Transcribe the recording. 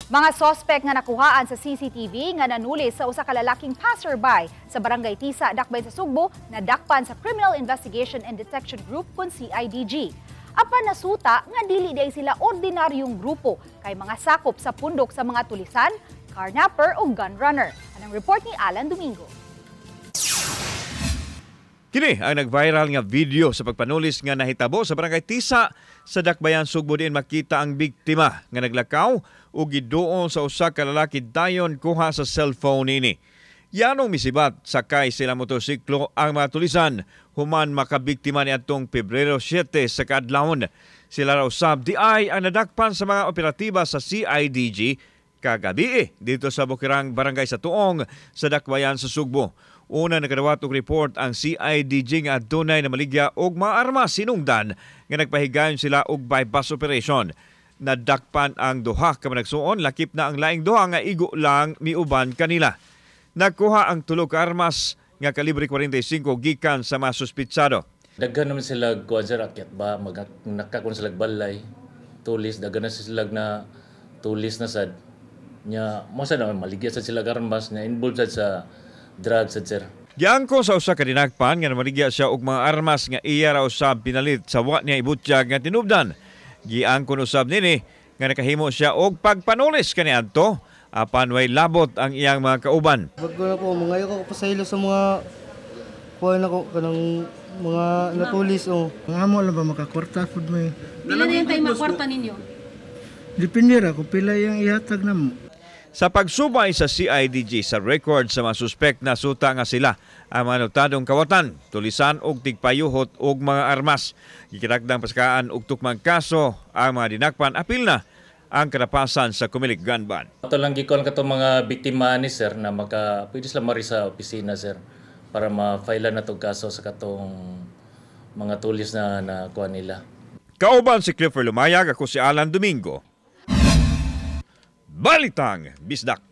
Mga sospek nga nakuhaan sa CCTV nga nanuli sa usa ka lalaking passerby sa Barangay Tisa, Dakbayan sa Sugbo, nadakpan sa Criminal Investigation and Detection Group kun CIDG. Apan nasuta nga dili diay sila ordinaryong grupo kay mga sakop sa pundok sa mga tulisan, carnapper o gunrunner. Anang report ni Alan Domingo. Kini ang nag-viral nga video sa pagpanulis nga nahitabo sa Barangay Tisa sa Dakbayan, Sugbo, diin makita ang biktima nga naglakaw ug giduol sa usa ka lalaki dayon kuha sa cellphone nini. Yanong misibat sakay sila motorsiklo ang mga tulisan human makabiktima ni atong Pebrero 7 sa kaadlawon. Sila raw usab di ay ang nadakpan sa mga operatiba sa CIDG kagabi dito sa Bukirang Barangay sa Tuong sa Dakbayan sa Sugbo. Una, nakadawat og report ang CIDG nga adunay na maligya og mga armas sinungdan nga nagpahigayon sila og bypass operation. Nadakpan ang duha ka managsuon, lakip na ang laing duha nga igo lang miuban kanila. Nakuha ang tulo ka armas nga kalibre 45 gikan sa mga suspitsado. Daghan naman sila kuan, sir, akyat ba mag nakakon sila balay tulis, daghan na sila na tulis na sad nya mo sa naman maligya sad sila armas na involved sad sa drugs sad, sir. Giangko sa usa ka dinakpan nga namaligya siya og mga armas nga iya ra usab pinalit sa wa niya ibutyag nga tinubdan. Giangkon usab nini nga nakahimo siya og pagpanulis kaniadto apan way labot ang iyang mga kauban. Bago na po, mga ko pasaylo sa mga kuha na ko kanang mga natulis o. Ang amo lang ba makakwarta pud mo. Pila na yung tayo makwarta ninyo? Depende ra kung pila yung ihatag namo. Sa pagsubay sa CIDG sa record sa mga suspek, na suta nga sila ang mga notadong kawatan, tulisan og tigpayuhot og mga armas. Gikitakdang pasakaan og tukmang kaso ang mga dinakpan, apil na ang karapasan sa Comelec gun ban. Ato lang gikon katong mga biktima ni, sir, na maka pwede sila mari sa opisina, sir, para ma-file na tong kaso sa katong mga tulis na nakuha nila. Kauban si Clifford Lumayag, ako si Alan Domingo. Balitang Bisdak.